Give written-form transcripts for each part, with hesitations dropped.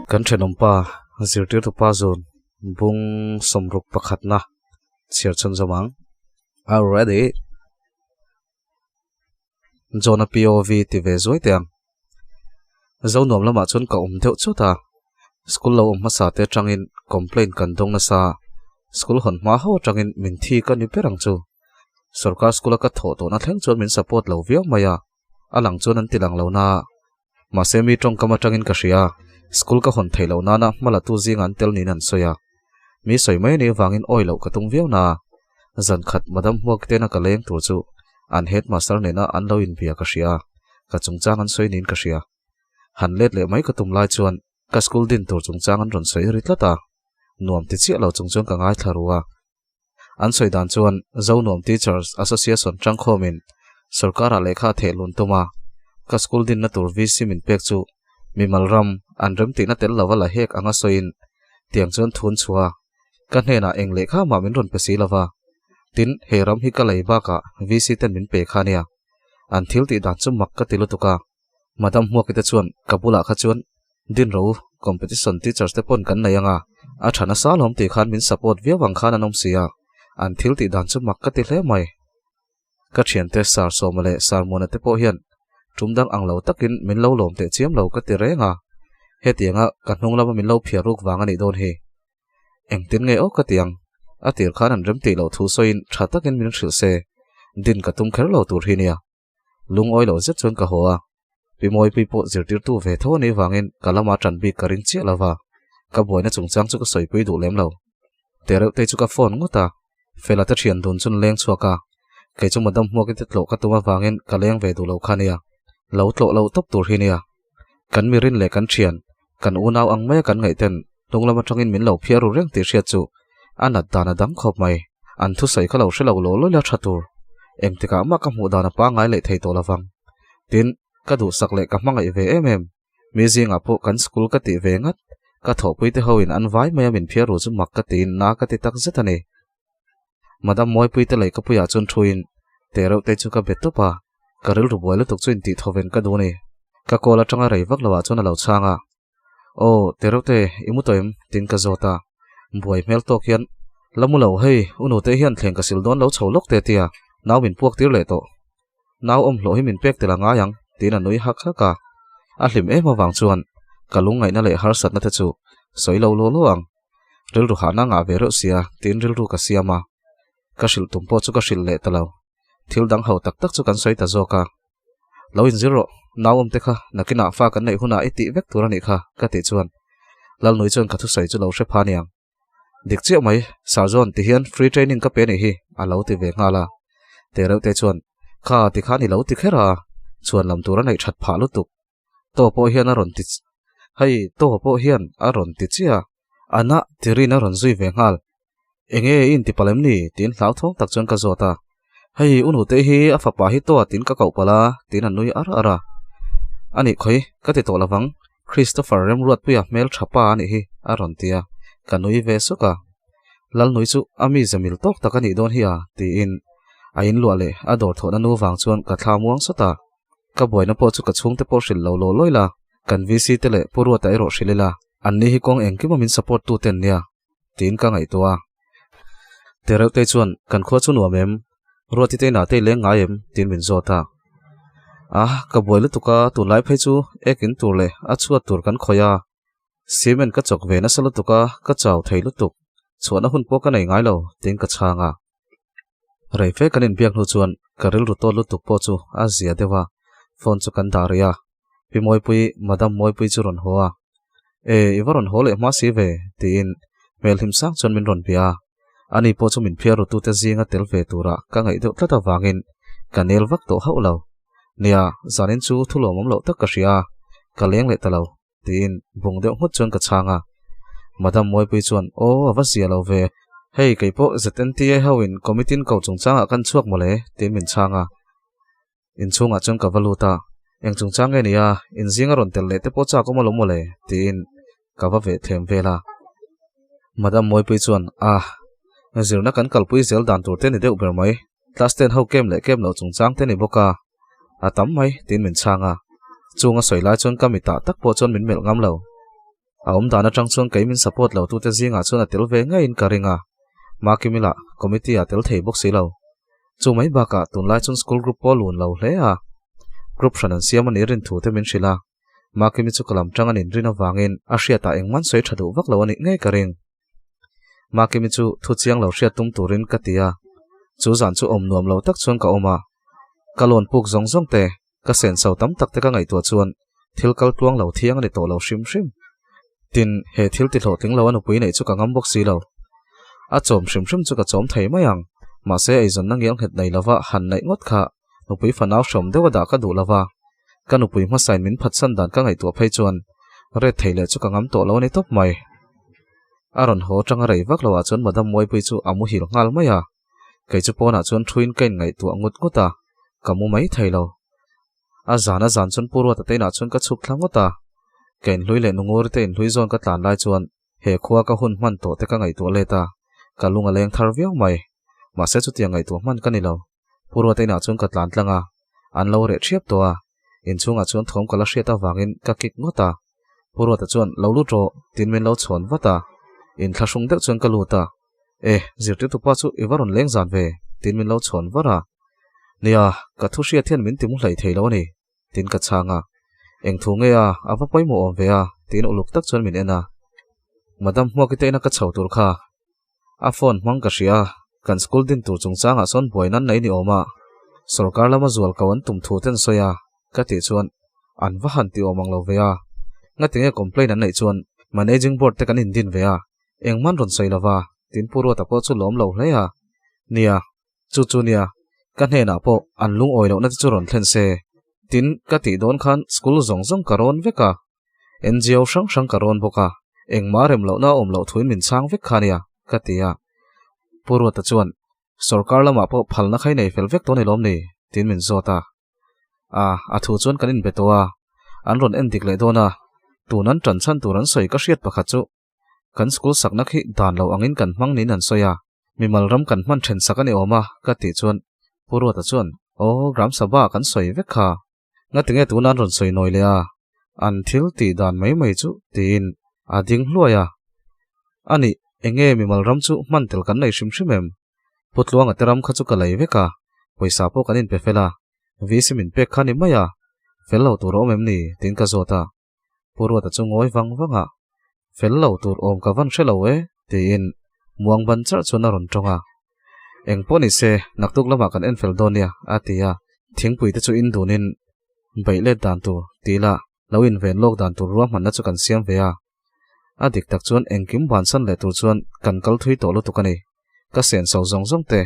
Kan thenawmpa zirtirtupa zun bung sawmruk pakhatna chhiar chhunzawm ang. Are you ready? John-a POV ti ve zuai teh ang. Zo nuam lamah chuan ka awm deuh chut a, school lo awm hmasa te atangin complaint kan dawng nasa, school hawn hma ho atangin min thi ka ni ber ang chu. Sorkar school a ka thawh tawhna thleng chuan min support lo viau mai a, a lang chuan an ti lang lo na. Mahse mi tawngkam atangin ka hria, school ka hawn theih loh nana hma la tu zinga an tel niin an sawi a. Mi sawi mai anih avangin awi loh ka tum viau na. Zan khat Madam Hmuak tena ka leng tur chu an headmaster nena an lo inbia ka hria, ka chungchang an sawi niin ka hria. Han let leh mai ka tum lai chuan ka school din tur chungchang an rawn sawi ri tlat a, nuam ti chiah lo chung chuan ka ngaithla ru a. An sawi dan chuan Zonuam Teachers Association tangkhawmin sorkarah lehkha a theh lun tum a, ka school dinna tur VC min pek chu mimal ram an remtihna tel lova la hek anga sawiin tiang chuan thun chhuah a, ka hnenah eng lehkha mah min rawn pe si lova, tin he ram hi ka lei bakah VC ten min pe kha nia, an thil tih dan chu mak ka ti lutuk a, Madam Hmuaki te chuan ka bulah kha chuan Din ro competition teachers te pawn kan nei anga, a tha nasa alawm tih khan min support viau ang khan an awm si a, an thil tih dan chu mak ka ti hle mai. Ka thiante Sir Sawma leh Sir Muana te pawh hian tum dang ang lo takin min lo lawm teh chiam lo ka ti reng a, hetianga ka hnung lama min lo phiar ruk vang a nih dawn hi. Engtin nge aw ka ti ang, a tir khan an rem tih loh thu sawiin tha takin min hrilh se, din ka tum kher lo tur hi nia. Lungawi lo zet chuan ka haw a, Pi Mawipui pawh zirtirtu ve tho a nih vangin ka lama ṭan bik ka ring chiah lo va, ka buaina chungchang chu ka sawipui duh lem lo. Tereuhtei chu ka phone ngawt a, Fela te ṭhian dun chun leng chhuak a, kei chu Madam Hmuaki te tlawh ka tum avangin ka leng ve duh lo kha nia, lo tlawh lo tawp tur hi nia. Kan mirin leh kan ṭhian, kan unau ang maia kan ngaih ten hnung lam aṭangin min lo phiar ru reng tih hriat chu a nat dan a dang khawp mai. An thusawi kha lo hre lo law law ila ṭha tur. Engtikah mah ka hmuh dan a pangngai leh thei tawh lovang. Tin, ka duhsak leh ka hmangaih ve em em. Mi zingah pawh kan school ka tih ve ngat, ka thawhpuite hoin an vai maia min phiar ru chu mak ka tiin na ka ti tak zet a ni. Madam Mawipuite leh ka puiah chuan thuin teh reuh te chu ka be tawp a, ka rilru buai lutuk chu intih thawven ka duh a ni. Ka call atanga rei vak loah chuan a lo chhang a, Aw, teh reuh te, i mu tawh em? tiin ka zawt a. Buai hmel tawk hian, La mu lo, hei, u nute hian thleng ka sil dawn lo chho lawk te tia, nau min puak tir leh tawh. Nau awm hlawh hi min pek tel a ngai ang, tiin a nui hak hak a. A hlim em avang chuan ka lungngaihna leh harsatna te chu sawi lo law law ang. Rilru hahna ngah ve reuh sia tiin rilru ka siam a, ka hrilh tum pawh chu ka hrilh leh ta lo. Thil dang ho tak tak chu kan sawi ta zawk a. Lo inzir rawh, nau awm te kha nakinah fa kan neih hunah i tih vek tur a nih kha ka tih chuan Lalnui chuan ka thusawi chu lo hre pha niang. Dik chiah mai, Sir John ti hian free training ka pe nih hi a lo ti ve nghal a. Tereuh te chuan, Kha ti khan i lo ti kher a, chhuan lam tur a neih that phah lutuk. Taw pawh hian a rawn ti Hei, taw pawh hian a rawn ti chiah a, Anna ti rin a rawn zui ve nghal. Enge i inti palh em ni? tiin hlauthawng tak chuan ka zawt a. Hei, u nute hi a fapa hi taw tiin ka koh palh a, tiin a nui ar ar a. A nih khawi, ka ti tawh lovang, Christopher Remruatpuia hmel tha pa a nih hi, a rawn ti a, ka nui ve suk a. Lalnui chu a mi zamil tawk tak a nih dawn hi a, tiin a inluah leh a dawr thawhna nu vang chuan ka thla muang sawt a. Ka buaina pawh chu ka chhungte pawh hrilh lo law lawi la, kan VC te leh Pu Ruata erawh hrilh ila, anni hi kawng engkim a min support tu ten nia, tiin ka ngaihtuah a. Tereuhtei chuan, Kan khua chu nuam em? Ruati te inah te i leng ngai em? tiin min zawt a. A, ka buai lutuk a, tunlai phei chu ek in tur leh a chhuat tur kan khawih a. Cement ka chawk ve nasa lutuk a, ka chau thei lutuk. Chhuahna hun pawh ka nei ngai lo, tiin ka chhang a. Rei fe kan inbiak hnu chuan ka rilru tawt lutuk pawh chu a zia deuh a, phone chu kan dah rih a. Pi Mawipui, Madam Mawipui chu rawn haw a. E, i va rawn haw leh hma si ve, tiin hmel hlim sang chuan min rawn bia a. Ani pawh chu min phiar rutute zinga tel ve tura ka ngaih deuh tlat avangin ka nel vak tawh hauh lo. Nia, zanin chu thu lawmawm loh tak ka hria a, ka leng leh ta lo. Tiin bung deuh nghut chuan ka chhang a. Madam Mawipui chuan, Aw, a va zia lo ve. Hei, kei pawh ZNTA ho in committee in ko chungchangah kan chhuak mawle, tiin min chhang a. Inchhungah chuan ka va lut a. Eng chungchang nge nia, in zinga rawn tel leh te pawh chak awm alawm mawle, tiin ka va veh thlem vel a. Madam Mawipui chuan, Ah, zirna kan kalpui zel dan tur te ni deuh ber mai, class ten ho kem leh kem loh chungchang te ni bawk a, a tam mai, tiin min chhang a. Chung a sawi lai chuan ka mitah tak pawh chuan min melh ngam lo. A awm dan atang chuan kei min support lo tute zingah chuan a tel ve ngeiin ka ring a, Makimi lah committee ah tel thei bawk si lo. Chu mai bakah tunlai chuan school group pawh a lun lo hle a, group hran an siam a nih rin thu te min hrilh a, Makimi chu ka lam tang an inrin avangin a hriatah engman sawi tha duh vak lo a nih ngei ka ring. Makimi chu thu chiang lo hriat tum turin ka ti a, chu zan chu awm nuam lo tak chuan ka awm a, ka lawn puk zawng zawng te Ka senso tam tak te ka ngaihtuah chuan thil kal tluang lo thiang a ni tawh lo hrim hrim. Tin, he thil ti hlawhtling lo a nupui neih chu ka ngam bawk si lo. A chawm hrim hrim chu ka chawm thei mai ang, mahse eizawnna ngial nghet nei lova han neih ngawt kha nupui fanau hrawm deuh a dah ka duh lova, ka nupui hmasain min phatsan dan ka ngaihtuah phei chuan ret thei leh chu ka ngam tawh lo a ni tawp mai. A rawn haw atanga rei vak loah chuan Madam Muaipui chu a muhil nghal mai a. Kei chu pawnah chuan thuin ka inngaihtuah ngut ngut a, ka mu mai thei lo. A zan a zan chuan Pu Ruata te inah chuan ka chhuk thla ngawt a, ka inhlui leh Nunguri te inhlui zawn ka tlan lai chuan he khua ka hun hman tawh te ka ngaihtuah let a, ka lung a leng thar viau mai. Mahse chutiang ngaihtuah hman ka ni lo. Pu Ruata inah chuan ka tlan tlang a, an lo reh ṭhiap tawh a, inchhungah chuan thawm ka la hriat avangin ka kik ngawt a. Pu Ruata chuan lo lut rawh tiin min lo chhawn vat a, inthlahrung deuh chuan ka lut a. E, zirtirtu pa chu i va rawn leng zan ve, tiin min lo chhawn var a. Nia, ka thu hriat hian min ti mu hlei thei lo a ni, tiin ka chhang a. Eng thu nge a, a va pawimawh awm ve a, tiin uluk tak chuan min en a. Madam Hmuaki te ina ka chho tur kha. A phone hmang ka hria a, kan school din tur chungchangah sawn buai nan nei ni awm a. Sorkar lama zual ko an tum thu ten sawi a, ka tih chuan an va han ti awm ang lo ve a. Ngatinge complaint an neih chuan managing board te kan indin ve a, Engman rawn sawi lova, tin Pu Ruata pawh chu lawm lo hle a. Nia, chu chu nia, ka hnenah pawh an lungawi lohna te chu rawn thlen se. Tin, ka tih dawn khan school zawng zawng ka rawn vek a, NGO hrang hrang ka rawn bawk a, engmah rem lohna a awm loh thuin min chhang vek kha nia, ka ti a. Pu Ruata chuan, Sorkar lamah pawh phalna kha i nei fel vek tawh a ni lawm ni? tiin min zawt a. A, a thu chuan kan inbe tawh a, an rawn en dik leh dawn a, tun an ṭan chhan tur an sawi ka hriat pakhat chu Kan school sakna khi dan lo angin kan hmang niin an sawi a, mimal ram kan hman then sak a ni awm a, ka tih chuan Pu Ruata chuan, Aw, Gram Sabha kan sawi vek kha. Ngatinge tuna an rawn sawi nawi leh a, an thil tih dan mai mai chu tiin a ding hluai a. Anih, enge mimal ram chu hman tel kan nei hrim hrim em? Pu Tluanga te ram kha chu ka lei vek a, pawisa pawh kan inpe fel a, VC min pek kha ni mai a, fel lo tur a awm em ni? tiin ka zawt a. Pu Ruata chu ngawi vang vang a, Fel lo tur awm ka van hre lo e, tiin muang ban charh chuan a rawn tawng a. Eng pawh ni se, naktuk lamah kan en fel dawn nia, a ti a. Thingpui te chu in dunin beih let dan tur tih lah lo inven lawk dan tur ruahmanna chu kan siam ve a. A dik tak chuan engkim bansan leh tur chuan kan kal thui tawh lutuk a ni. Ka senso zawng zawng te,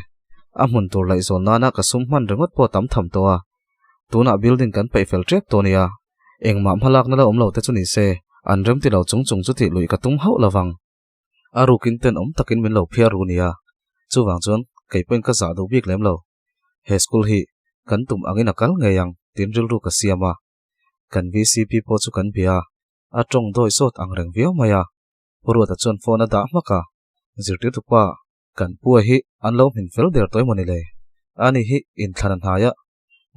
a hmun tur laihzawn nana ka sum hman ringawt pawh tam tham tawh a. Tunah building kan peih fel tep tawh nia. Engmah hmalakna la awm lo te chu ni se, an rem ti lo chung chung chu tih luih ka tum hauh lovang. A rukin tenawm takin min lo phiar ru nia. Chuvang chuan kei pawhin ka zah duh bik lem lo. He school hi kan tum angin a kal ngei ang tiin rilru ka siam a. Kan VCP pawh chu kan bia a, a tawng dawi sawt ang reng viau mai a. Pu Ruata chuan phone a dah hmak a, zirtirtu pa Kan pua hi an lo hmin fel der tawh emawni le? Ani hi inthlan a hnai a,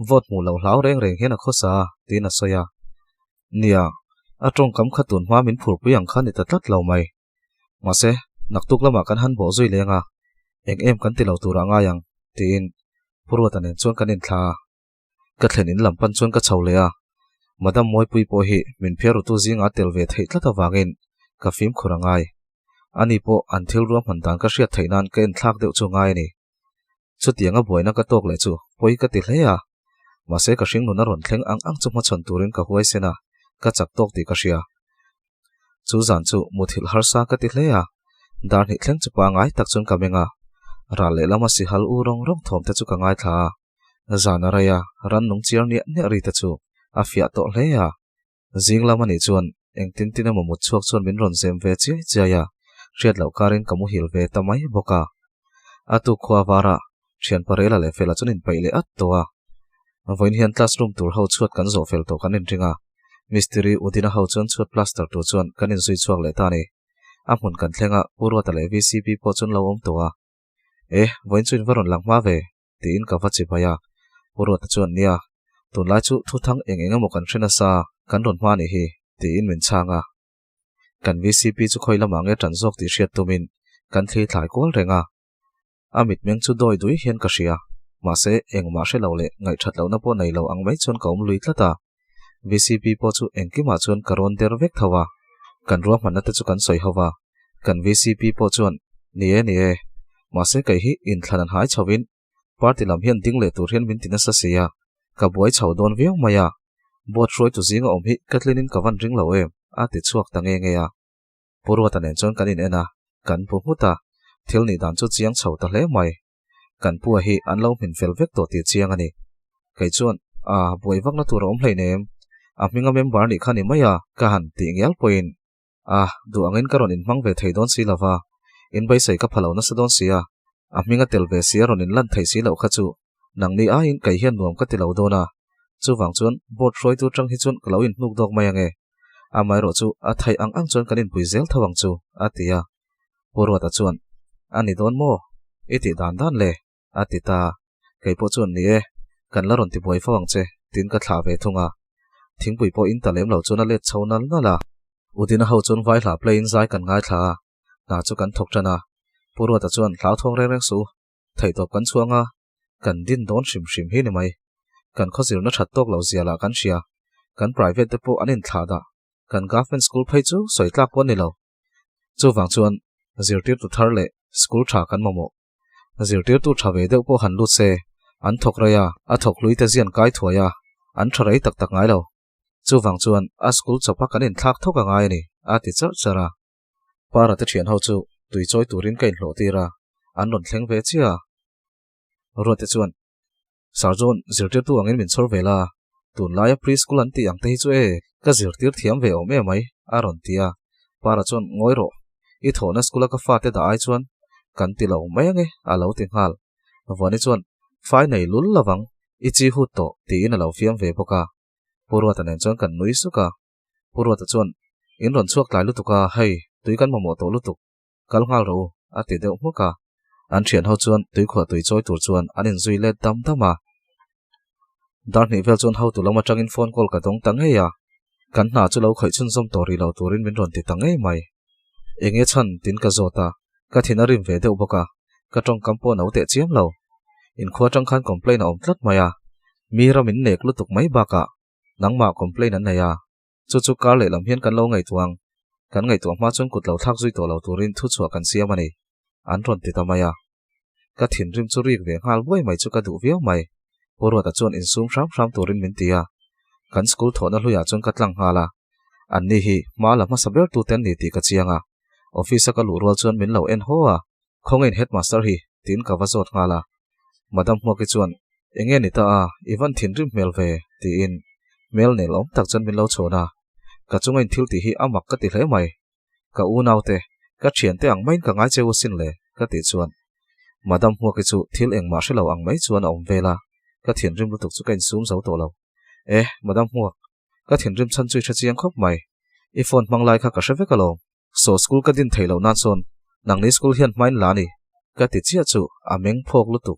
vote hmuh loh hlau reng reng hian a khawsa a, tiin a sawi a. Nia, a tawngkam kha tun hma min phurpui ang kha ni ta tlat lo mai. Mahse, naktuk lamah kan han bawh zui leng a, eng em kan ti lo turah ngai ang, tiin Pu Ruata nen chuan kan inthla a. Ka thlen in lam pan chuan ka chho leh a, Madam Mawipui pawh hi min phiar rutu zingah tel ve theih tlat avangin ka fimkhur a ngai. Ani pawh an thil ruahman dan ka hriat theih nan ka enthlak deuh chu ngai a ni. Chutianga buaina ka tawk leh chu pawi ka ti hle a, mahse ka hringnun a rawn thleng ang ang chu hmachhawn turin ka huaisen a, ka chak tawk tih ka hria. Chu zan chu muthilh harsa ka ti hle a, dar hnih thleng chu pangai tak chuan ka meng a, ral lehlam a sihal u rawng rawng thawm te chu ka ngaithla a. Zan a rei a, rannung chiar niah niah ri te chu a fiah tawh hle a. Zing lam anih chuan engtin tin emaw mut chhuak chuan min rawn zem ve chiai chiai a, hriat loh karin ka muhil ve ta mai bawk a. A tuk khua varah thian Parela leh Fela chuan inpeih leh at tawh a. Vawiin hian classroom tur ho chhuat kan zawh fel tawh kan inring a, mistiri Udina ho chuan chhuat plaster tur chuan kan inzui chhuak leh ta a ni. A hmun kan thleng a, Pu Ruata leh VCP pawh chuan lo awm tawh a. E, vawiin chu in va rawn lang hma ve, tiin ka va chi bai a. Pu Ruata chuan, Nia, tunlai chu thuthang eng eng emaw kan hre nasa, kan rawn hma anih hi, tiin min chhang a. Kan VCP chu khawi lamah nge tan zawk tih hriat tumin kan thli thlai kual reng a. A mitmeng chu dawi dui hian ka hria, mahse engmah hre lo leh ngaihthat lohna pawh nei lo ang mai chuan ka awm lui tlat a. VCP pawh chu engkimah chuan ka rawn der vek tho a, kan ruahmanna te chu kan sawi ho va, kan VCP pawh chuan Ni e, ni e, mahse kei hi inthlan an hai chhovin party lam hian ding leh tur hian min ti nasa si a, ka buai chho dawn viau mai a, board hruaitu zinga awm hi ka tlinin ka van ring lo em, a ti chhuak ta nge nge a. Pu Ruata nen chuan kan in en a, kan pu nghut a, thil nih dan chu chiang chho ta hle mai. Kan pua hi an lo hmin fel vek tawh tih chiang a ni. Kei chuan, A, buai vakna tur a awm hleinem, a hminga member nih kha ni mai a, ka han tih ngial pawhin, A, duh angin ka rawn inhmang ve thei dawn si lova, inbaisei ka pha lo nasa dawn si a, a hminga tel ve si a rawn inlan thei si loh kha chu nangni aiin kei hian nuam ka ti lo dawn a, chuvang chuan board hruaitu tang hi chuan ka lo inhnuk dawk mai ange. Amaherawh chu a theih ang ang chuan kan inpui zel tho ang chu, a ti a. Pu Ruata chuan, A ni dawn maw? I tih dan dan le, a ti ta. Kei pawh chuan, Ni e, kan la rawn tibuai fo ang che, tiin ka thlah ve thung a. Thingpui pawh in ta lem lo chuan a let chho nal nal a. Udina ho chuan vai hla play in zai kan ngaithla a, hna chu kan thawk tan a. Pu Ruata chuan, Hlauthawng reng reng suh, theihtawp kan chhuang a, kan din dawn hrim hrim hi ni mai. Kan khawzirna that tawk lo zia lah kan hria. Kan private te pawh an inthlah dah. Kan government school phei chu sawi tlak pawh a ni lo. Chuvang chuan zirtirtu thar leh school tha kan mamawh. Zirtirtu tha ve deuh pawh han lut se, an thawk rei a, a thawk hlui te zian kai thuai a, an tha rei tak tak ngai lo. Chuvang chuan a school chawpa kan inthlak thawk a ngai a ni, a ti charh charh a. Para te thian ho chu tui chawi turin ka inhlawh tir a, an rawn thleng ve chiah a. Ruate chuan, Sir John, zirtirtu angin min chhawr ve la, tunlaia pre-school an tih ang te hi chu e, ka zirtir thiam ve awm em mai, a rawn ti a. Para chuan, Ngawi rawh, i thawhna school-a ka fate dah ai chuan kan ti lo mai ange, a lo ti nghal. Vuani chuan, Fai nei lul lovang, i chi hut tawh, tiin a lo fiam ve bawk a. Pu Ruata nen chuan kan nui suk a. Pu Ruata chuan, In rawn chhuak tlai lutuk a, hei, tui kan mamawh tawh lutuk, kal nghal rawh u, a ti deuh hmuk a. An thian ho chuan tuikhuah tui chawi tur chuan an inzui let dam dam a. Dar hnih vel chuan hotu lam atangin phone call ka dawng ta ngei a, kan hna chu lo khawih chhunzawm tawh rih lo turin min rawn ti ta ngei mai. Enge chhan tin ka zawt a, ka thin a rim ve deuh bawk a, ka tawngkam pawh no teh chiam lo. Inkhua atang khan complaint a awm tlat mai a, mi ram in nek lutuk mai bakah Nangmah complaint an nei a, chu chu kar lehlam hian kan lo ngaihtuah ang. Kan ngaihtuah hma chuan kut lo thlak zui tawh lo turin thuchhuah kan siam a ni, an rawn ti ta mai a. Ka thinrim chu rik ve nghal buai mai chu ka duh viau mai. Pu Ruata chuan insum hram hram turin min ti a. Kan school thawhna hluiah chuan ka tlang nghal a. Anni hi hma la hmasa ber tute an ni tih ka chiang a. Office a ka luh rual chuan min lo en haw a, Khawngain headmaster hi tiin ka va zawt nghal a. Madam Hmuaki chuan, Enge ni ta a, i van thinrim hmel ve, tiin hmel nel awm tak chuan min lo chhawn a. Ka chungain thil tih hi a mak ka ti hle mai. Ka unaute, ka thiante ang maiin ka ngai cheu asin le, ka tih chuan Madam Hmuaki chu thil engmah hre lo ang mai chuan a awm vel a, ka thinrim lutuk chu ka insum zo tawh lo. E, Madam Hmuak, ka thinrim chhan chu i hre chiang khawp mai. I phone hmang lai kha ka hre vek alawm. Saw school ka din theih loh nan sawn nangni school hian hmain la ni ka ti chiah chu a meng phawk lutuk.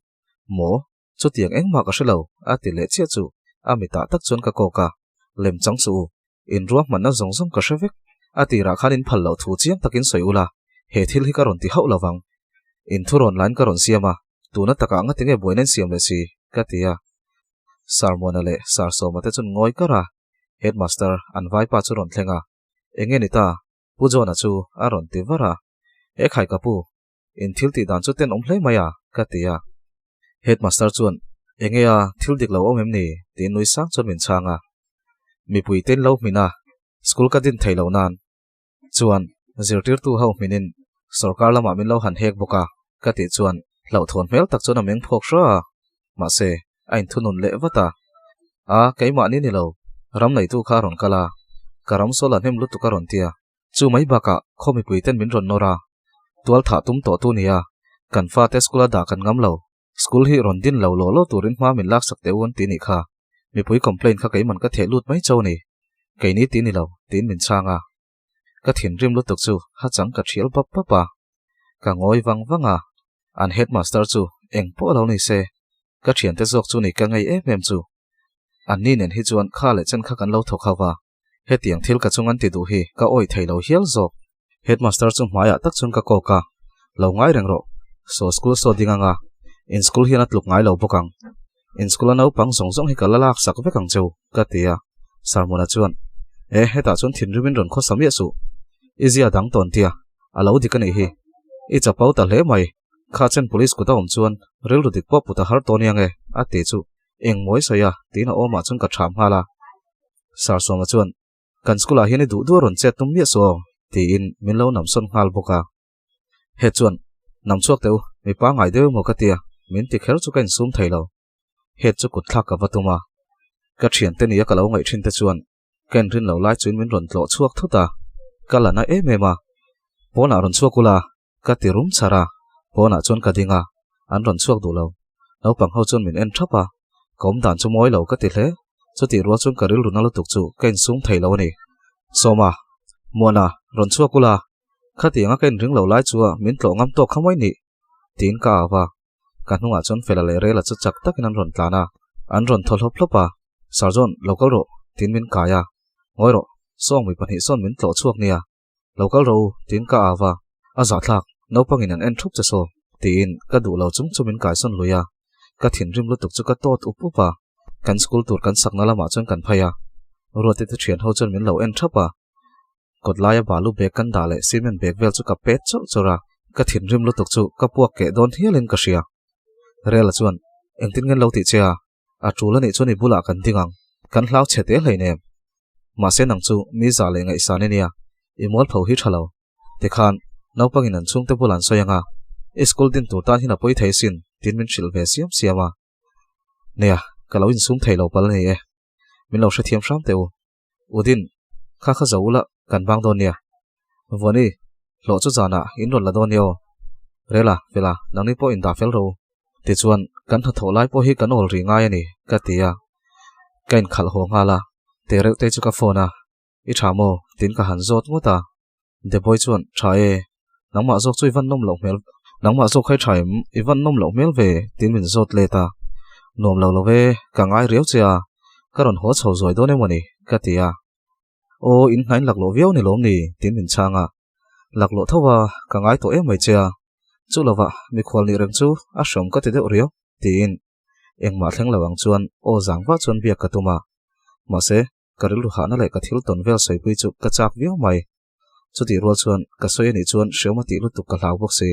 Maw? Chutiang engmah ka hre lo a ti leh chiah chu a mitah tak chuan ka kawk a. Lem chang suh u, in ruahmanna zawng zawng ka hre vek. A tirah khan in phal loh thu chiang takin sawi ula, he thil hi ka rawn ti hauh lovang. In thu rawn lain ka rawn siam a, tuna takah nga tinge buaina in siam leh si? ka ti a. Sir Muana leh Sir Sawma te chuan ngawi kar a, Headmaster an vaipa chu rawn thleng a. Enge ni ta? Pu John-a chu a rawn ti var a. He khai ka pu, in thil tih dan chu tenawm hle mai a, ka ti a. Headmaster chuan, Enge a, thil dik lo awm em ni? tiin nui sang chuan min chhang a. Mipui te in lo hmin a, school ka din thei lo nan chuan zirtirtu ho hminin sorkar lamah min lo han hek bawk a, ka tih chuan hlauhthawn hmel tak chuan a meng phawk hra a. Mahse, a inthunun leh vat a. A, keimahni ni lo, ram neitu kha a rawn kal a, ka ram sawl a hnem lutuk a rawn ti a. Chu mai bakah khaw mipui ten min rawn nawr a, tual thah tum tawh tu nia, kan fate school a dah kan ngam lo, school hi rawn din lo law law turin hma min laksak teh u an ti nih kha. Mipui complaint kha keiman ka theh lut mai cho ni. Keini ti ni lo, tiin min chhang a. Ka thinrim lutuk chu ha chang ka thial bap bap a. Ka ngawi vang vang a, an headmaster chu eng pawh lo ni se, ka thiante zawk chu ni ka ngei em em chu. Anni nen hi chuan kha leh chen kha kan lo thawk ho va, hetiang thil ka chung an ti duh hi ka awih thei lo hial zawk. Headmaster chu hmaiah tak chuan ka kawk a, Lo ngai reng rawh, saw school saw ding anga, in school hian a tluk ngai lo bawk ang. In school a naupang zawng zawng hi ka la lak sak vek ang cheu, ka ti a. Sarmona chuan, E, hetah chuan thinrimin rawn khawsa miah suh. I zia dang tawn tia, a lo dik a nih hi. I chapo ta hle mai, kha chen police kut a awm chuan rilru dik pawh put a har tawn iang e, a ti chu. Eng mawi sawi a, tiin a awmah chuan ka ṭham nghal a. Sarsawma chuan, Kan school ah hian i duh duh a rawn chet tum miah suh aw, tiin min lo namsawn nghal bawk a. He chuan, Nam chhuak teh u, mi pangngai deuh emaw ka tia, min ti kher chu ka insum thei lo. Head chu kut thlak ka va tum a. Ka thiante nia ka lo ngaih thin te chuan ka inrin lo lai chuin min rawn tlawh chhuak thut a, ka la na em em a. Pawnah rawn chhuak ula, ka ti rum char a, pawnah chuan ka ding a, an rawn chhuak duh lo. Naupang ho chuan min en thap a, ka awm dan chu mawi lo ka ti hle, chutih rual chuan ka rilru na lutuk chu ka insum thei lo a ni. Sawma, Muana, rawn chhuak ula, khatianga ka inring lo lai chu min tlawh ngam tawk kha mawi nih, tiin ka au a, ka hnungah chuan Fela leh Rela chu chak takin an rawn tlan a, an rawn thaw hlawp hlawp a, Sir John, lo kal rawh, tiin min kai a, Ngawi rawh, sawng mi pahnih sawn min tlawh chhuak nia, Lo kal rawh u, tiin ka au a, a zahthlak, naupangin an en thup che saw, tiin ka duh lo chung chu min kaisawn lui a, ka thinrim lutuk chu ka tawt up up a, kan school tur kan sakna lamah chuan kan phei a, Ruati te thian ho chuan min lo en thap a, kawt laia balu bag kan dah leh cement bag vel chu ka pet chawrh chawrh a, ka thinrim lutuk chu ka puak keh dawn hialin ka hria. Rela chuan, Engtin ngen lo tih che a? A tul a nih chuan i bulah kan ding ang, kan hlau chhe te hleinem. Mahse nang chu mi zah leh ngaihsan i nia, i mualpho hi tha lo. Tikhan, naupangin an chhungte bulah an sawi ang a, i school din tur tan hian a pawi thei sin, tiin min hrilh ve siam siam a. Nia, ka lo insum thei lo pal a ni e. Min lo hrethiam hram teh u. Udin, kha kha zo ula kan bang dawn nia. Vuani, hlawh chu zanah in rawn la dawn nia aw. Rela, Fela, nangni pawh in dah fel ro. Tichuan, kan hnathawh lai pawh hi kan awl rih ngai a ni, ka ti a. Ka inkhalh haw nghal a, Tereuh te chu ka phone a, I tha maw? tiin ka han zawt ngawt a. Deboi chuan, Tha e, nangmah zawk chu i van nawm loh hmel, nangmah zawk kha i tha em? I van nawm loh hmel ve, tiin min zawt let a. Nuam lo lo e, ka ngai riau che a, ka rawn haw chho zuai dawn emaw ni? ka ti a. Aw, in hnain laklawh viau ni lawm ni? tiin min chhang a. Laklawh tho a, ka ngai tawh em mai che a. Chu lovah, mikhual nih reng chu a hreawm ka ti deuh riau, tiin engmah thleng lo ang chuan aw zang vah chuan biak ka tum a. Mahse, ka rilru hahna leh ka thil tawn vel sawipui chu ka chak viau mai. Chutih rual chuan ka sawi anih chuan hreawm a tih lutuk ka hlau bawk si.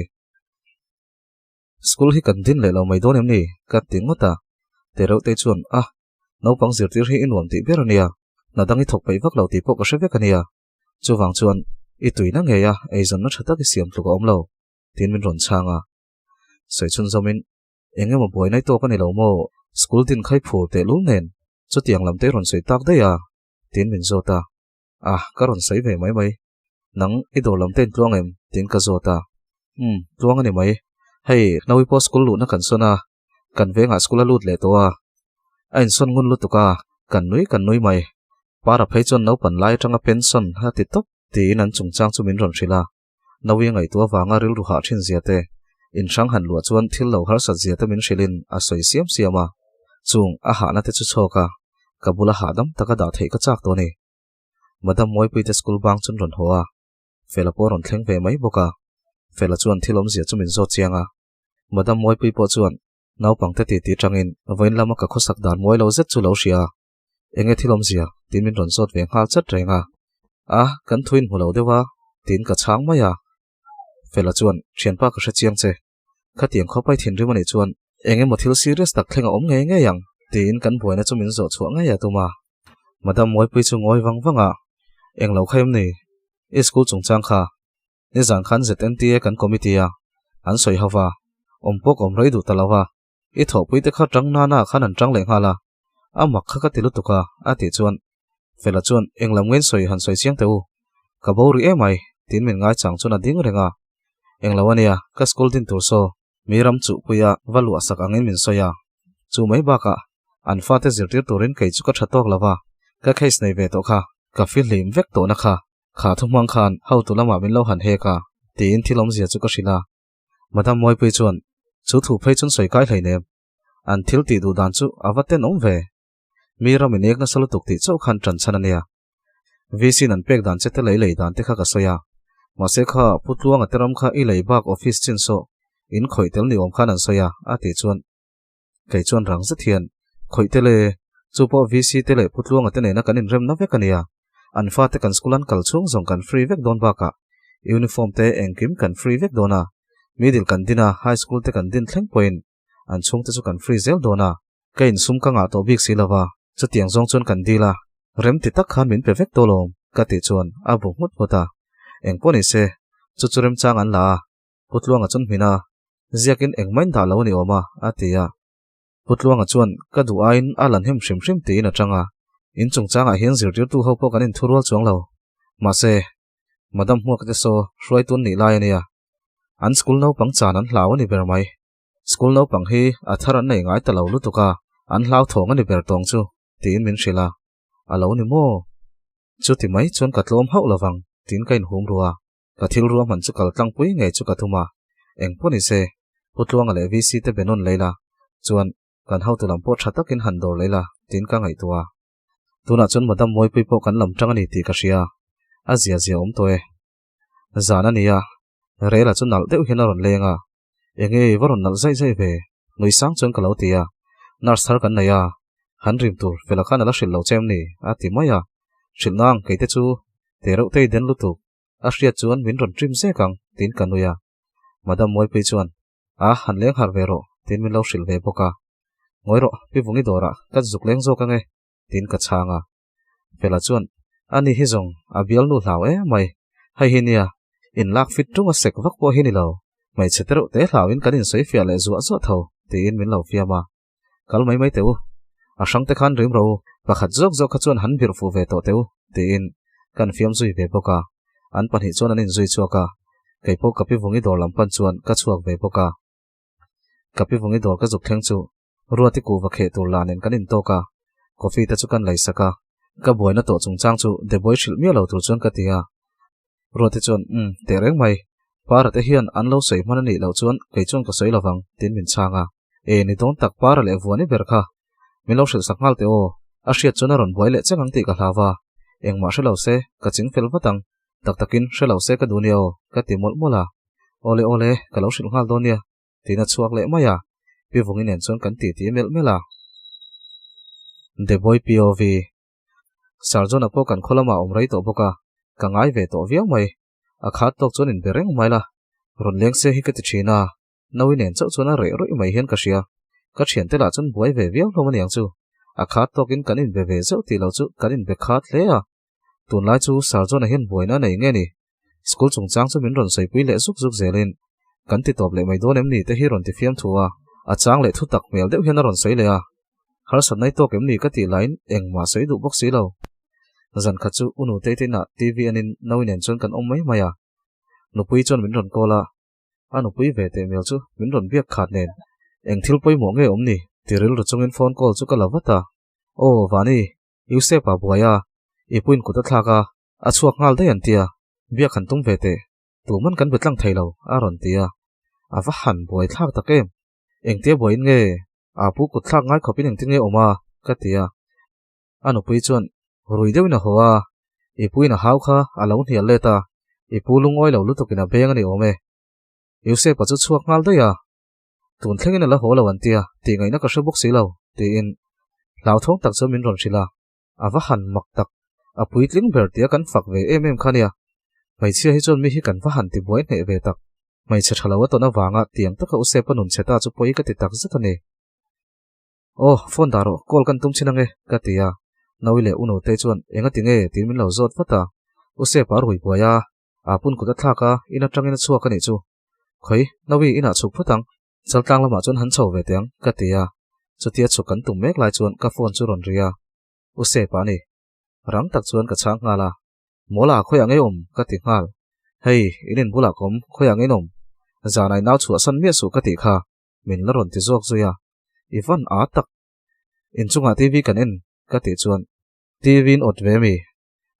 School hi kan din leh lo mai dawn em ni? ka ti ngawt a. Tereuh te chuan, A, naupang zirtir hi i nuam tih ber a nia, hna dang i thawk peih vak lo tih pawh ka hre vek a nia. Chuvang chuan i tuina ngei a eizawnna tha tak i siam tluk a awm lo, tiin min rawn chhang a. Sawi chhunzawmin, Eng emaw buai nai tawk a ni lo maw? School din khai phur tehlul nen chutiang lam te i rawn sawi tak daih a, tiin min zawt a. A, ka rawn sawi ve mai mai. Nang, i dawr lam te in tluang em? tiin ka zawt a. Umm, tluang a ni mai. Hei, Naui pawh school luhna kan sawn a, kan vengah school a lut leh tawh a. A insawn ngun lutuk a, kan nui kan nui mai. Para phei chuan naupan lai atanga pension a ti tawp tiin an chungchang chu min rawn hrilh a. Naui a ngaihtuah avanga rilru hah thin zia te, inhrang han luah chuan thil lo harsat zia te min hrilhin a sawi siam siam a. Chung a hahna te chu chhawk a, ka bula hahdam taka dah theih ka chak tawh a ni. Madam Mawipuite school bang chuan rawn haw a, Fela pawh a rawn thleng ve mai bawk a. Fela chuan thil awmzia chu min zawt chiang a. Madam Mawipui pawh chuan naupangte titi tangin vawiin lama ka khawsak dan mawi lo zet chu lo hria a. Enge thil awmzia? tiin min rawn zawt ve nghal chat reng a. A, kan thu inhmu lo deuh a, tiin ka chhang mai a. Fela chuan, Thianpa ka hre chiang che. Khatiang khawp ai thinrim a nih chuan eng emaw thil serious tak thleng a awm ngei ngei ang, tiin kan buaina chu min zawh chhuah ngei a tum a. Madam Mawipui chu ngawi vang vang a, Eng lo kha em ni? I school chungchang kha nizan khan ZNTA kan committee a, an sawi ho va, awm pawh ka awm rei duh ta lo va, i thawhpui te kha tang nana khan an tang leh nghal a, a mak kha ka ti lutuk a, a tih chuan Fela chuan eng lam ngein sawi han sawi chiang teh u, ka bo rih em ai, tiin min ngaichang chuan a ding reng a, eng lo a nia, ka school din tur saw mi ram chuhpuia va luah sak angin min sawi a, chu mai bakah. An fate zirtir turin kei chu ka tha tawk lo va, ka case nei ve tawh kha, ka fihlim vek tawhna kha, kha thu hmang khan hotu lamah min lo han hek a, tiin thil awmzia chu ka hrilh a. Madam Mawipui chuan, Chu thu phei chuan sawi kai hleinem. An thil tih duh dan chu a va tenawm ve. Mi ram in ek nasa lutuk tih chauh khan ṭan chhan a nia. VC in an pek dan che te lei lei dan te kha ka sawi a. Mahse kha Pu Tluanga te ram kha i lei bak office chin saw in khawih tel ni awm khan an sawi a, a tih chuan kei chuan rang zet hian khawih tel e, chu pawh VC te leh Pu Tluanga te nena kan inremna vek a nia. An fate kan school an kal chhung zawng kan free vek dawn bakah uniform te engkim kan free vek dawn a, middle kan din a, high school te kan din thleng pawhin an chhungte chu kan free zel dawn a. Ka insum ka ngah tawh bik si lova, chutiang zawng chuan kan dil a, rem ti tak khan min pe vek tawh lawm, ka tih chuan a bu nghut nghut a. Eng pawh ni se, chu chu remchang an la a, Pu Tluanga chuan hmin a, ziakin engmah in dah lo a ni awm a, a ti a. Pu Tluanga chuan ka duh aiin a lan hem hrim hrim tiin a chang a, in chungchangah hian zirtirtu ho pawh kan inthurual chuang lo. Mahse, Madam Hmuaka te saw hruaitun nih lai a nia, an school naupang chan an hlau a ni ber mai. School naupang hi a thar an nei ngai ta lo lutuk a, an hlauthawng a ni ber tawng chu, tiin min hrilh a. A lo ni maw? Chuti mai chuan ka tlawm hauh lovang, tiin ka inhum ru a. Ka thil ruahman chu kal tlangpui ngei chu ka thum a. Eng pawh ni se, Pu Tluanga leh VC te be nawn lei la, chuan kan hotu lam pawh tha takin han dawr lei la, tiin ka ngaihtuah a. Tunah chuan Madam Mawipui pawh kan lam tang a ni tih ka hria. A zia zia awm tawh e. Zan a ni a, Rela chu nalh deuh hian a rawn leng a. Enge i va rawn nalh zaih zaih ve? Nui sang chuan ka lo ti a. Nurse thar kan nei a, han rim tur fela khan a la hrilh lo che em ni? a ti mai a. Hrilh nang, kei te chu te reuh te i den lutuk. A hriat chuan min rawn trim zek ang, tiin ka nui a. Madam Mawipui chuan, A, han leng harh ve rawh, tiin min lo hrilh ve bawk a. Ngawi rawh, Pi Vungi dawrah ka zuk leng zawk ange, tiin ka chhang a. Fela chuan, A ni hi zawng, a bialnu hlau em mai. Hei hi nia, in lak fit tung a sek vak pawh hi ni lo. Hmeichhe te reuh te hlauin kan insawi fiah leh zuah zuah tho, tiin min lo fiam a. Kal mai mai teh u. A hrang te khan rim ro, pakhat zawk zawk kha chuan han birh fuh ve tawh teh u, tiin kan fiam zui ve bawk a. An pahnih chuan an inzui chhuak a. Kei pawh ka pi vungi dawr lam pan chuan ka chhuak ve bawk a. Ka pi vungi dawr ka zuk thleng chu Ruati kuhva kheh tur lah nen kan intawk a, coffee te chu kan lei sak a. Ka buaina tawh chungchang chu Deboi hrilh miah lo tur chuan ka ti a. Ruati chuan, Umm, teh reng mai. Para te hian an lo sawi hman a nih loh chuan kei chuan ka sawi lovang, tiin min chhang a. E, ni dawn tak Para leh Vuani ber kha. Min lo hrilh sak nghal teh aw. A hriat chuan a rawn buai leh cheng ang tih ka hlau va. Engmah hre lo se, ka ching fel vat ang. Tak takin hre lo se ka duh nia aw, ka ti mawlh mawlh a. Awle awle, ka lo hrilh nghal dawn nia. Tiin a chhuak leh mai a, Pi Vungi nen chuan kan titi melh melh a. The Boy POV. Sir John-a pawh kan khaw lamah a awm rei tawh bawk a, ka ngai ve tawh viau mai. A khat tawk chuan inbe reng mai la, rawn leng se hi ka ti thin a, Naui nen chauh chuan a reh rawih mai hian ka hria. Ka thiante lah chuan buai ve viau hlawm aniang chu. A khat tawkin kan inbe ve zeuh tih lo chu kan inbe khat hle a. Tunlai chu Sir John-a hian buaina a nei nge ni? School chungchang chu min rawn sawipui leh zuk zuk zelin, Kan ti tawp leh mai dawn em ni te hi rawn ti fiam thu a, a chang leh thu tak hmel deuh hian a rawn sawi leh a. Harsatna i tawk em ni ka tih laiin engmah sawi duh bawk si lo. Zan khat chu u Nutei te inah TV anin Naui nen chuan kan awm mai mai a. Nupui chuan min rawn call a, a nupui ve teh hmel chu min rawn biak khat nen eng thil pawimawh nge awm ni ti rilru chungin phone call chu ka la vat a. Aw Vani, Yusef a buai a, i puin kut a thlak a, a chhuak nghal daih an ti a, biak han tum ve teh, tuman kan be tlang thei lo, a rawn ti a. A va han buai thlak tak em? Engtia buaiin nge a pu kut thlak ngai khawpin engtin nge awm a? ka ti a. A nupui chuan rui deuhin a haw a, i puin a hau kha a lo hnial let a, i pu lungawi lo lutukin a beng a ni awm e. Yusef-a chu chhuak nghal daih a, Tun thlengin a la haw lo an tia, tih ngaihna ka hre bawk si lo, tiin hlauthawng tak chuan min rawn hrilh a. A va han mak tak, a puitling ber tia kan fak ve em em kha nia. Hmeichhia hi chuan mi hi kan va han ti buai hneh ve tak. Hmeichhe tha lo a tawn avanga tiang taka u Sepa nun chhe ta chu pawi ka ti tak zet a ni. Aw, phone dah rawh, call kan tum chin ange, ka ti a. Naui leh u Notei chuan enga ti nge tiin min lo zawt vat a. U Sepa a rui buai a, aa pun kut a thlak a, in atangin a chhuak a nih chu. Khawi, Naui inah chhuk phawt ang, Chaltlang lamah chuan han chho ve teh ang, ka ti a. Chutia chhuk kan tum mek lai chuan ka phone chu rawn ri a. U Sepa a ni. Rang tak chuan ka chhang nghal a. Mawla, khawiah ngei awm? ka ti nghal. Hei, in in bulah ka awm, khawiah ngei in awm? Zanai nau chhuahsan miah suh ka tih kha, min la rawn ti zawk zui a. I van â tak! Inchungah TV kan en ka tih chuan TV in awt ve mi?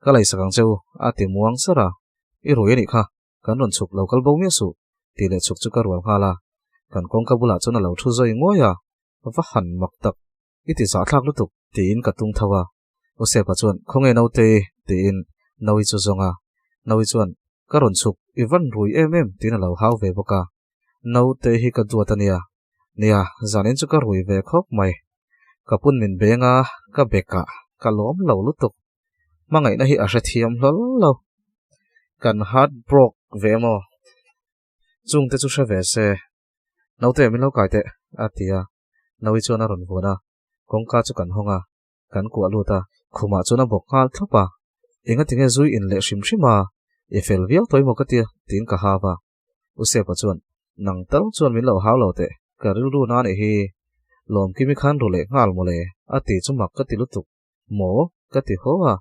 Ka laisak ang che u a ti muang sar a. I rui a nih kha, kan rawn chhuk lo kal bo miah suh tih leh chhuk chu ka rual nghal a. Kan kawngka bulah chuan a lo thu zawi nguai a, va han mak tak, i ti zahthlak lutuk tiin ka tung tho a. Usepa chuan Khawnge naute tiin Naui chu zawng a. Naui chuan Ka rawn chhuk, i van rui em em tiin a lo hau ve bawk a. Naute hi ka duat a nia. Nia, zanin chu ka rui ve khawp mai. Ka pun min beng a, ka bek a, ka lawm lo lutuk. Hmangaihna hi a hrethiam hlawl lo. Kan heart broke ve maw? Chungte chu hre ve se. Naute min lo kai teh, a ti a. Naui chuan a rawn vuan a, kawngka chu kan hawng a. Kan kuah lut a, khumah chuan a bawk nghal thlawp a. Enga tinge zui in leh hrim hrim a, i fel viau tawh emaw ka tia, tiin ka hau a. U Sepa chuan, Nang tal chuan min lo hau lo teh, ka rilru na nih hi. Lawmkimi khan ru leh nghal mawle, a ti chu mak ka ti lutuk. Maw? ka ti haw a.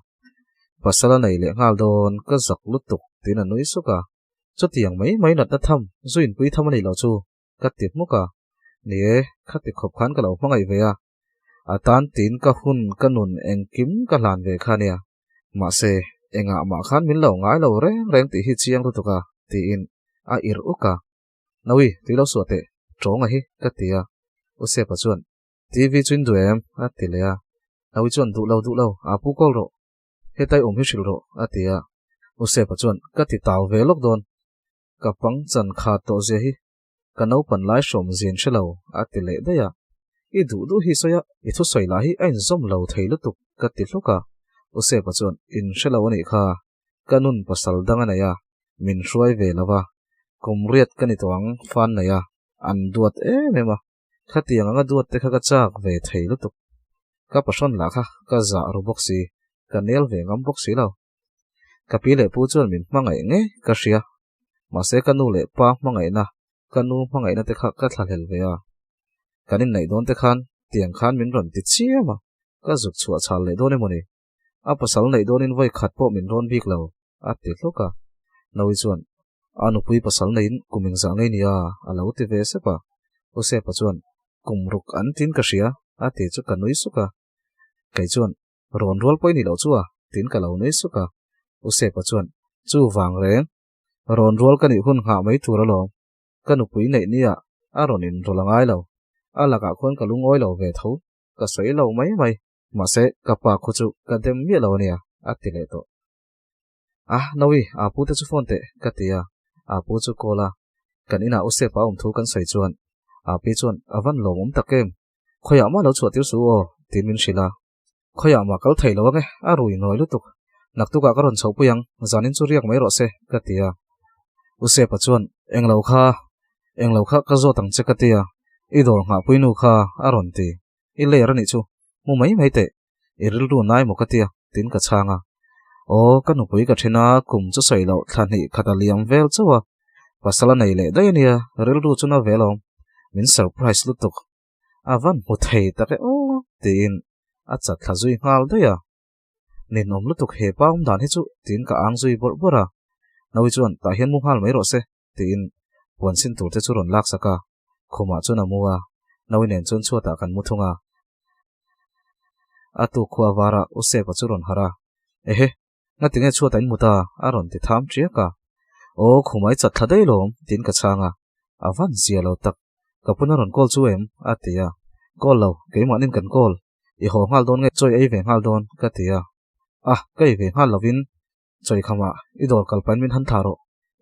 Pasal a nei leh nghal dawn, ka zak lutuk, tiin a nui suk a. Chutiang mai mai natna tham, zu inpui tham a nih loh chu, ka ti hmuk a. Ni e, khati khawp khan ka lo hmangaih ve a. A tan tiin ka hun ka nun engkim ka hlan ve kha nia. Mahse, engah mah khan min lo ngai lo reng reng tih hi chiang lutuk a, tiin a irh uk a. Nawi, tui lo suah teh, tawnga hi, ka ti a. U Sepa chuan, TV chu in duh em? a ti leh a. Nawi chuan, Duh lo, duh lo, aa pu kawl rawh. Hetai awm hi hrilh rawh, a ti a. U Sepa chuan, Ka ti tau ve lawk dawn. Ka pang chan khat tawh zia hi Ka naupan lai hrawm zin hre lo, a ti leh daih a. I duh duh hi sawi a, i thusawi lah hi a inzawm lo thei lutuk, ka ti hluk a. U Sepa chuan, In hre lo a nih kha, ka nun pasal dang a nei a, min hruai ve lo va, kum riat ka ni tawh ang, fan nei a, an duat em em a, khatiang anga duat te kha ka chak ve thei lutuk. Ka pahrawn lah kha ka zah ru bawk si, ka nel ve ngam bawk si lo. Ka pi leh pu chuan min hmangaih nge ka hria. Mahse ka nu leh pa hmangaihna, ka nu hmangaihna te kha ka thlahlel ve a. Kan inneih dawn te khan tiang khan min rawn ti chiam a, ka zuk chhuah chhal leh dawn emawni? A pasal neih dawnin vawi khat pawh min rawn bik lo, a ti hluk a. Naui chuan, A nupui pasal neiin kum engzah ngei nia? a lo ti ve sep a. U Sepa chuan, Kum ruk an tin ka hria, a ti chu ka nui suk a. Kei chuan, Rawn rual pawh i nih loh chu a, tiin ka lo nui suk a. U Sepa chuan, Chu vang reng, rawn rual ka nih hun nghah mai tur alawm. Ka nupui neih nia a rawn inrawlh a ngai lo. A lakah khuan ka lungawi lo ve tho, ka sawi lo mai mai. Mahse, ka pa khu chu ka dem miah lo ania, a ti leh tawh. A, Nawi, aa pu te chu phone teh, ka ti a. Aa pu chu call a. Kan inah U Sepa a awm thu kan sawi chuan, aa pi chuan, A van lawmawm tak em? Khawiah mah lo chhuah tir suh aw, tiin min hrilh a. Khawiah mah kal thei lo ange, a rui nawi lutuk. Naktukah ka rawn chhohpui ang, zanin chu riak mai rawh se, ka ti a. U Sepa chuan, Englo kha, englo kha ka zawt ang che ka ti a, i dawr nghahpui nu kha a rawn ti. I ler a nih chu, mu mai mai teh, i rilru nai maw ka ti a, tiin ka chhang a. Aw, ka nupui ka then a, kum chu sawi loh thla hnih khat a liam vel chauh a, pasal a nei leh daih a nia, rilru chu na ve alawm, min surprise lutuk. A van hmu thei tak e aw, tiin a chat thla zui nghal daih a. Ninawm lutuk he pa awm dan hi chu, tiin ka ang zui bawrh bawrh a. Naui chuan, Tah hian mu nghal mai rawh se, tiin puan sin tur te chu rawn lak sak a. Khumah chuan a mu a, Naui nen chuan chhuatah kan mu thung a. A tuk khua varah U Sepa chu rawn harh a, Ehe, ngatinge chhuatah in mu ta? a rawn ti tham ṭiak a. Aw, khumah i chat thla daih lawm, tiin ka chhang a. A van zia lo tak, ka pun a rawn call chu em? a ti a. Call lo, keimahnin kan call. I haw nghal dawn nge chawi ei ve nghal dawn? ka ti a. A, ka ei ve nghal lovin chawi khamah i dawr kal pahin min han thlah rawh.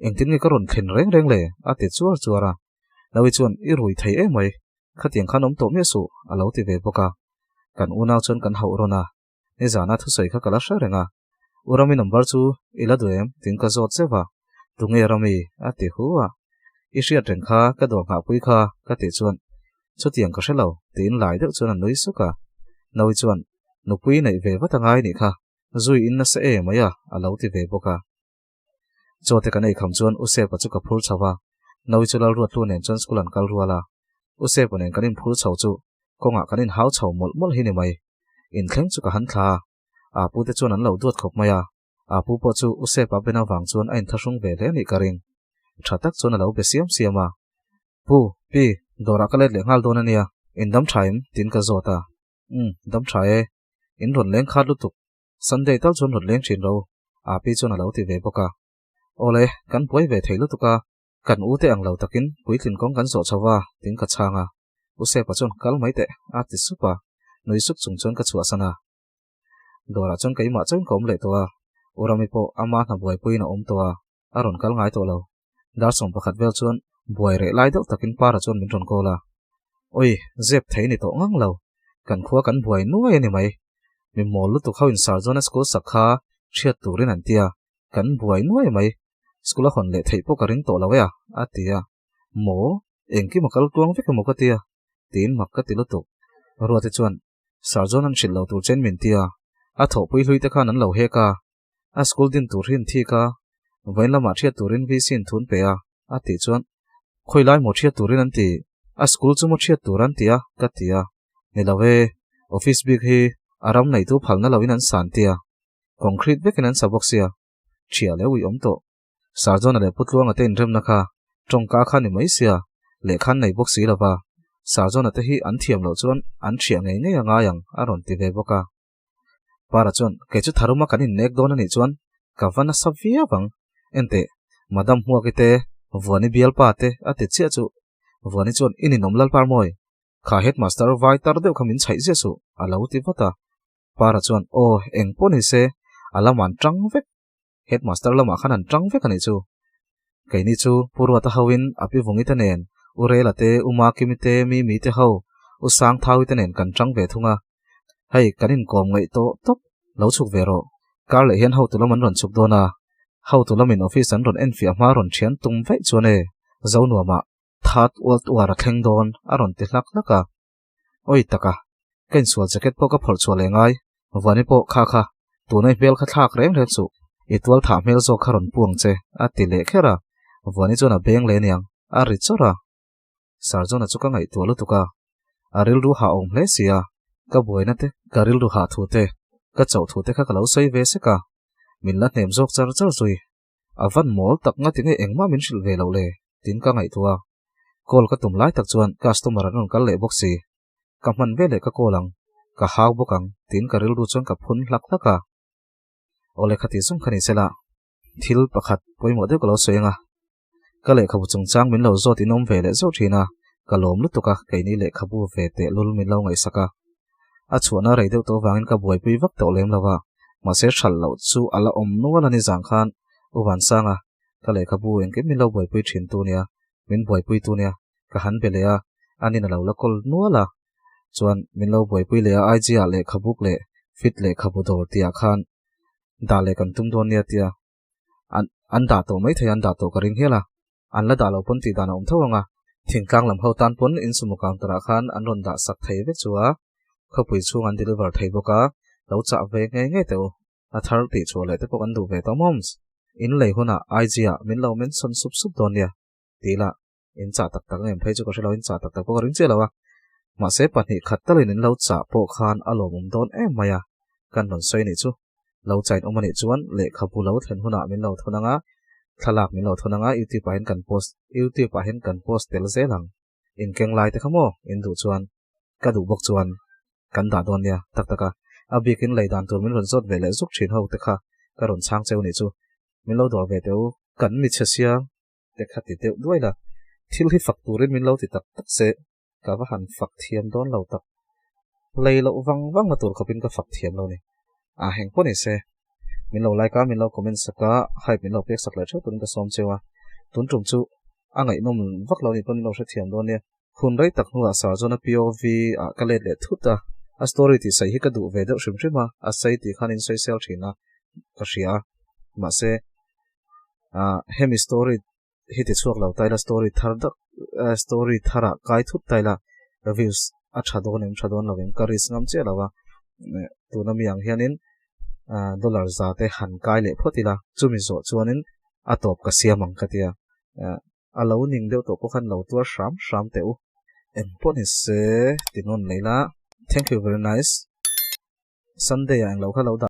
Engtin nge ka rawn thlen reng reng le? a ti chuar chuar a. Naui chuan, I rui thei em mai, khatiang khan awm tawh miah suh, a lo ti ve bawk a. Kan unau chuan kan hauh rawn a, nizana thusawi kha ka la hre reng a. U Rami number chu i la duh em? tiin ka zawt zeuh a. Tunge Rami? a ti hu a. I hriat reng kha ka dawr nghahpui kha, ka tih chuan, Chutiang ka hre lo, tiin lai deuh chuan a nui suk a. Naui chuan, Nupui neih ve vat a ngai nih kha, zui in nasa em mai a, a lo ti ve bawk a. Chaw te kan ei kham chuan U Sepa chu ka phur chho a, Naui chu Lalruatlu nen chuan school an kal rual a. U Sepa nen kan inphur chho chu kawngah kan inhau chho mawlh mawlh hi ni mai. Inthleng chu ka han thla a, aa pu te chuan an lo duat khawp mai a, aa pu pawh chu U Sepa ben avang chuan a inthahrung ve hle anih ka ring. Tha tak chuan a lo be siam siam a. Pu, Pi, dawrah ka let leh nghal dawn a nia, in dam tha em? tiin ka zawt a. Umm, dam tha e. In rawn leng khat lutuk. Sunday tal chuan rawn leng thin ro. Api chuan a lo ti ve bawk a. Awle, kan buai ve thei lutuk a, kan u te ang lo takin puitlin kawng kan zawh chho va, tiin ka chhang a. U Sepa chuan kal mai teh, a ti sup a. Nui suk chung chuan ka chhuahsan a. Dawrah chuan keimah chauhin ka awm leh tawh a, U Rami pawh ama hna buaipuiin a awm tawh a, a rawn kal ngai tawh lo. Dar 11 vel chuan buai reh lai deuh takin Para chuan min rawn call a. Oi, zep thei ni tawh ngang lo. Kan khua kan buai nuai a ni mai. Mi mawl lutuk ho in Sarjona school sak kha hriat turin an ti a, kan buai nuai mai. School a hawn leh theih pawh ka ring tawh lo e a, a ti a. Maw? Engkim a kal tluang vek emaw ka ti a? Tiin mak ka ti lutuk. Ruati chuan Sarjona an hrilh lo tur chen min ti a, a thawhpui hlui te khan an lo hek a. A school din tur hi an thik a, vawiin lamah hriat turin VC in thun pe a, a tih chuan, Khawi lai maw hriat turin an ti? A school chu maw hriat tur an ti a? ka ti a. Ni lo e, office bik hi a ram neitu phalna loin an san tia, concrete vekin an sa bawk sia, ṭhiah leh ui awm tawh. Sarjona leh Pu Tluanga te inremna kha tawngka kha ni mai sia, lehkha an nei bawk si lo va, Sarjona te hi an thiam loh chuan an ṭhiah ngei ngei a ngai ang, a rawn ti ve bawk a. Para chuan, Kei chu tharuma kan innek dawn a nih chuan ka va nasa viau ang. Enteh, Madam Hmuaki te, Vuani bialpa te a ti chiah chu. Vuani chuan, I ninawm Lalparmawi, kha headmaster vai tar deuh kha min chhaih ziah suh, a lo ti vat a. Para chuan, Aw, eng pawh ni se, a lamah an tang vek. Headmaster lamah khan an tang vek a nih chu. Keini chu Pu Ruata hoin a pi Vungi te nen, U Rela te, U Makimi te, Mimi te ho, U Sangthaui te nen kan tang ve thung a. Hei, kan inkawm ngaih tawh tawp, lo chhuk ve rawh. Kar leh hian hotu lam an rawn chhuk dawn a, hotu lamin office an rawn enfiah hma rawn thian tum vaih chuan e, Zonuamah that ual uar a thleng dawn, a rawn ti hlak hlak a. Awi taka, ka insual jacket pawh ka phawrh chhuah leh ngai, Vani pawh kha kha, tuna i hmel kha thlak reng reng suh, i tual thah hmel zawk kha rawn pu ang che, a ti leh kher a. Vani chuan a beng leh aniang, a ri chawrh a. Sarjona chu ka ngaihtuah lutuk a, a rilru hah awm hle si a, ka buaina te, ka rilru hah thu te, ka chauh thu te kha ka lo sawi ve sek a, min la hnem zawk char char zui. A van mawl tak nga tinge engmah min hrilh ve loh le? Tiin ka ngaihtuah a, call ka tum lai tak chuan customer an rawn kal leh bawk si. Ka hman veleh ka call ang, ka hau bawk ang tiin ka rilru chuan ka phun hlak hlak a. Awle khati zawng kha ni sela, thil pakhat pawimawh deuh ka lo sawi ang a. Ka lehkhabu chungchang min lo zawt in awm ve leh zauh thin a, ka lawm lutuk a, keini lehkhabu ve teh lul min lo ngaihsak a. A chhuahna rei deuh tawh vangin ka buaipui vak tawh lem lo a, mahse hralh loh chu a la awm nual a ni zang khan U Vansanga, ka lehkhabu engkim min lo buaipui thin tu nia, min buaipui tu nia, ka han be leh a, anin a lo la kawl nual a, chuan min lo buaipui leh a IG ah lehkhabuk leh fit lehkhabu dawr tihah khan dah leh kan tum dawn nia tia. An an dah tawh maithei a, an dah tawh ka ring hial a. An la dah lo pawn tih dan a awm tho ang a. Thingtlang lam ho tan pawn in sumo counter ah khan an rawn dah sak thei vek chu a, khawpui chhung an deliver thei bawk a, lo chah ve ngei ngei teh u. A thar tih chhuah leh te pawh kan duh ve tawh mawms. In lei hunah IG ah min lo mention sup sup dawn nia tih lah in chah tak tak ngem phei chu ka hre lo, in chah tak tak pawh ka ring chiah lo a. Mahse pahnih khat talin in lo chah pawh khan a lawmawm dawn em mai a, kan rawn sawi nih chu. Lo chain awm a nih chuan lehkhabu lo thlen hunah min lo thawn ang a, thlalak min lo thawn ang a, YouTube ah hian kan post YouTube ah hian kan post tel zel ang. In keng lai te kha maw in duh chuan ka duh bawk chuan kan dah dawn nia tak tak a, a bikin lei dan tur min rawn zawt ve leh zuk thin ho te kha ka rawn chhang cheu nih chu. Min lo dawr ve teh u, kan mi chhe sia. Te kha ti deuh duai la, thil hi fak turin min lo ti tak tak se, ka va han fak thiam dawn lo tak. Lei loh vang vang na tur khawpin ka fak thiam lo ni. A heng pawh ni se. Min lo like a, min lo comment sak a, hype min lo pek sak leh theuh turin ka sawm cheu a. Tun tum chu a ngaihnawm vak lo nih pawn min lo hrethiam dawn nia. Hun rei tak hnuah Sarjona POV ah ka let leh thut a, a story tih sawi hi ka duh ve deuh hrim hrim a, a sawi tih khan in sawisel thin a ka hria a, mahse ah hemi story hi ti chhuak lo taila story thar dak story thar ah kai thut taila reviews a tha dawn em tha dawn lo em ka risk ngam chiah lo a tuna mi ang hianin ah dollar za te han kai leh phawt ila chumi zawh chuanin a tawp ka siam ang ka tia a lo ning deuh tawh pawh khan lo tuar hram hram teh u engpawh ni se ti nawn leh ila thank you very nice sunday ah englo kha lo dah.